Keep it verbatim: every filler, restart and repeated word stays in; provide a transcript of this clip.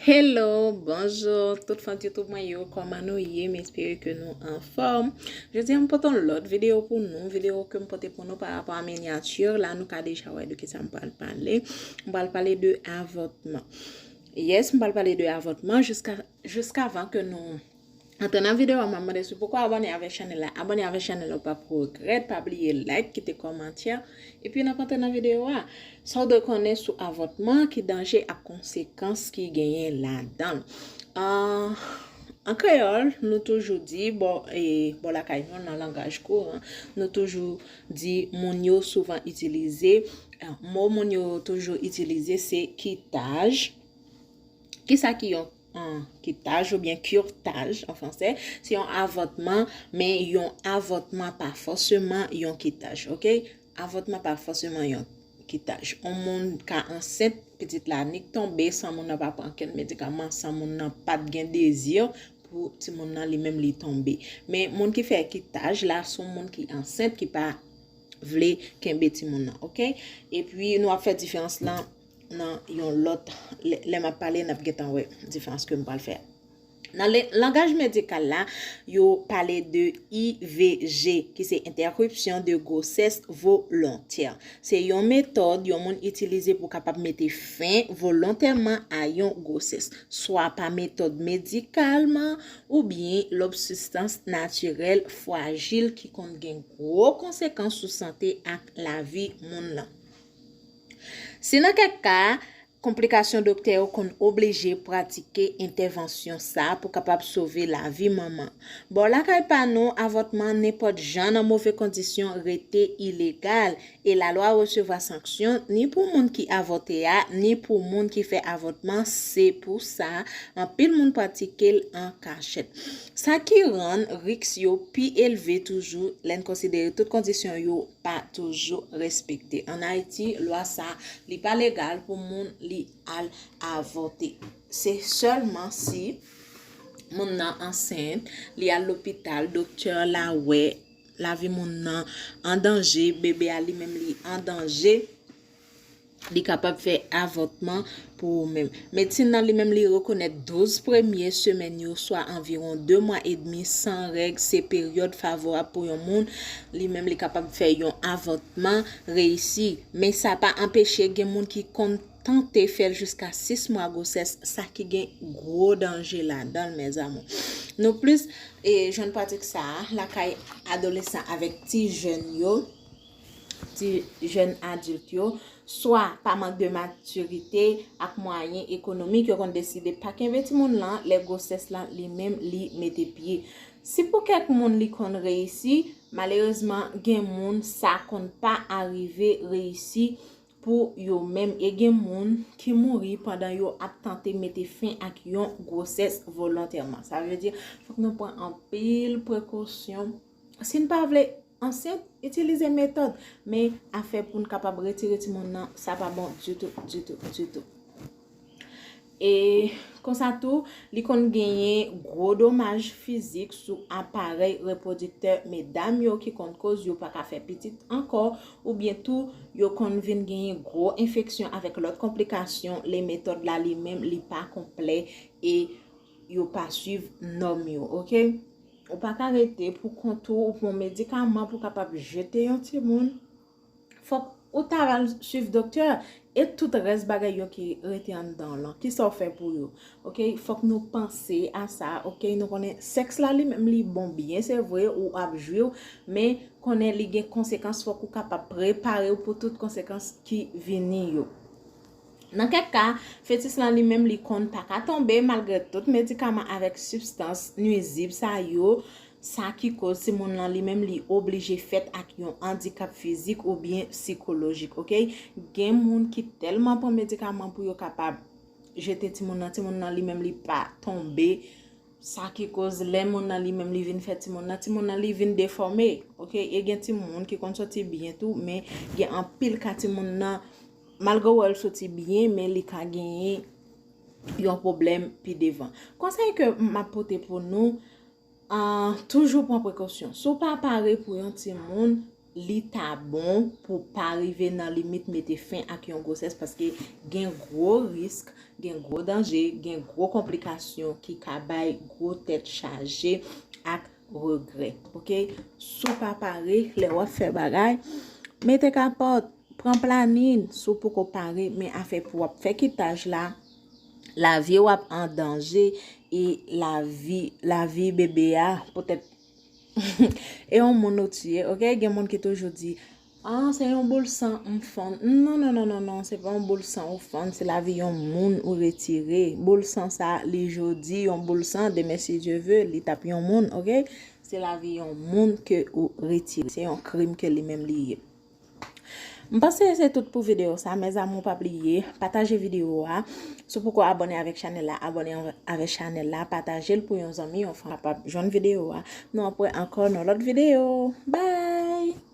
Hello, bonjou tout fan YouTube mwen yo, kòman nou ye? M espere ke nou anfòm. Jodi a m pote yon lòt videyo pou nou, videyo ke m pote pou nou pa rapò a miyati la, nou ka deja wè de kisa m pral pale. M pral pale de avòtman. Yes, m pral pale de avòtman jiska, jiskavan ke nou antre nan videyo a, m ap mande si w poko abòne avèk chanèl la, abòne avèk chanèl la, w p ap regrèt, pa bliye like, kite kòmantè, epi n ap antre nan videyo a. Sa w dwe konnen sou avòtman, ki danje ak konsekans ki genyen ladan l. An, an kreyòl, nou toujou di, bò, e, bò lakay nou, nan langaj kouran, nou toujou di, moun yo souvan itilize, e, mo moun yo toujou itilize se kitaj. Kisa ki yon, an, kitaj oubyen curtage an fransè? Se yon avòtman, men yon avòtman pa fòseman yon kitaj, oke? Avòtman pa fòseman yon kitaj. Yon moun ka ansent, pitit la nik tonbe san moun nan pa pran kenn medikaman, san moun nan pa t gen dezi pou timoun nan li menm li tonbe. Men moun ki fè kitaj la, se yon moun ki ansent, ki pa vle kenbe timoun nan, oke? Epi nou ap fè diferans lan nan yon lòt, lè, lè m ap pale, n ap gentan wè diferans ke m pral fè a. Nan le-, langaj medikal la, yo pale de I V G, ki se interruption de grossesse volontaire. Se yon metòd yon moun itilize pou kapab mete fen volontèman a yon gwosès, swa pa metòd medikal oubyen lòt sibstans natirèl frajil ki konn gen gwo konsekans sou sante ak lavi moun nan. Si nan kèk ka, konplikasyon, doktè yo konn oblije pratike entèvansyon sa pou kapab sove lavi manman. Bò lakay pa nou, avòtman nenpòt jan nan move kondisyon rete ilegal, e lalwa resevwa sanksyon ni pou moun ki avòte a, ni pou moun ki fè avòtman. Se pou sa, anpil moun pratike l an kachèt. Sa ki rann riks yo pi elve toujou lè n konsidere tout kondisyon yo pa toujou respekte. Ann Ayiti, lwa sa, li pa legal pou moun li al avòte. Se sèlman si moun nan ansent, li al lopital, doktè la wè lavi moun nan an danje, bebe a li menm li an danje, li kapab fè avòtman pou ou menm. Medsin nan li menm li rekonèt douz premye semèn yo, swa anviwon de mwa edmi san règ, se peryòd favorab pou yon moun li menm li kapab fè yon avòtman reyisi. Men sa pa anpeche gen moun ki konn tante fè l jiska sis mwa gwosès, sa ki gen gwo danje ladan l, mes amours. Nou plis, e, jwenn pratik sa a lakay adolesan avèk ti jèn yo, ti jèn adilt yo, swa pa mank de matirite ak mwayen ekonomik, yo konn deside pa kenbe timoun lan lè gwosès lan li menm li mete pye. Si pou kèk moun li konn reyisi, malerezman, gen moun sa konn pa arive reyisi pou yo menm, e gen moun ki mouri pandan yo ap tante mete fen ak yon gwosès volontèman. Sa vle di, fòk nou pran anpil prekosyon. Si n pa vle ansent, itilize metòd, men afè pou n kapab retire timoun nan, sa pa bon ditou, ditou, ditou. E konsa tou, li konn genyen gwo domaj fizik sou aparèy repwodiktè medam yo, ki konn koz yo pa ka fè pitit ankò, oubyen tou yo konn vin genyen gwo enfeksyon avèk lòt konplikasyon. Le metòd la li menm li pa konplè e yo pa swiv nòm yo, oke? Ou pa ka rete pou kont ou, ou pran medikaman pou kapab jete yon timoun. Fòk ou ta al swiv doktè e tout rès bagay yo ki rete anndan w lan. Kisa w fè pou yo? Oke, fòk nou panse a sa, oke? Nou konnen sèks la li menm li bon byen, se vre, ou ap jwi w, men konnen li gen konsekans, fòk ou kapab prepare w pou tout konsekans ki vini yo. Nan kèk ka, fetis lan li menm li konn pa ka tonbe malgre tout medikaman avèk sibstans nwizib sa yo, sa ki koz timoun lan li menm li oblije fèt ak yon andikap fizik oubyen sikolojik, oke? Gen moun ki tèlman pran medikaman pou yo kapab jete timoun nan, timoun nan li menm li pa tonbe, sa ki koz lè moun nan li menm li vin fè timoun nan, timoun nan li vin defòme, oke? E gen timoun ki konn soti byen tou, men gen anpil ka timoun nan, malgre w wè l soti byen, men li ka genyen yon pwoblèm pi devan. Konsèy ke m ap pote pou nou, an, toujou pran prekosyon. Si w pa pare pou yon timoun, li ta bon pou pa rive nan limit mete fen ak yon gwosès, paske gen gwo risk, gen gwo danje, gen gwo konplikasyon ki ka bay gwo tèt chaje ak regrè. Oke? Si w pa pare, lè w ap fè bagay, mete kapòt, pran planin. Si w poko pare, men afè pou w ap fè kitaj la, lavi w ap an danje, e lavi, lavi bebe a, poutèt e yon moun ou tiye, oke? Gen moun ki toujou di, ah, se yon boul san m fann. Non, non, non, non, non, se pa yon boul san ou fann, se lavi yon moun ou retire. Boul san sa, li jodi, yon boul san, demen, si Dye ve, li t ap yon moun, oke? Se lavi yon moun ke ou retire. Se yon krim ke li menm li ye. M panse se tout pou videyo sa, mes amours, pa bliye, pataje videyo a. Si w poko abòne avèk chanèl la, abòne avèk chanèl la, pataje l pou yon zanmi, yon fanm kapab jwenn videyo a. Nou ap wè ankò nan lòt videyo. Bye!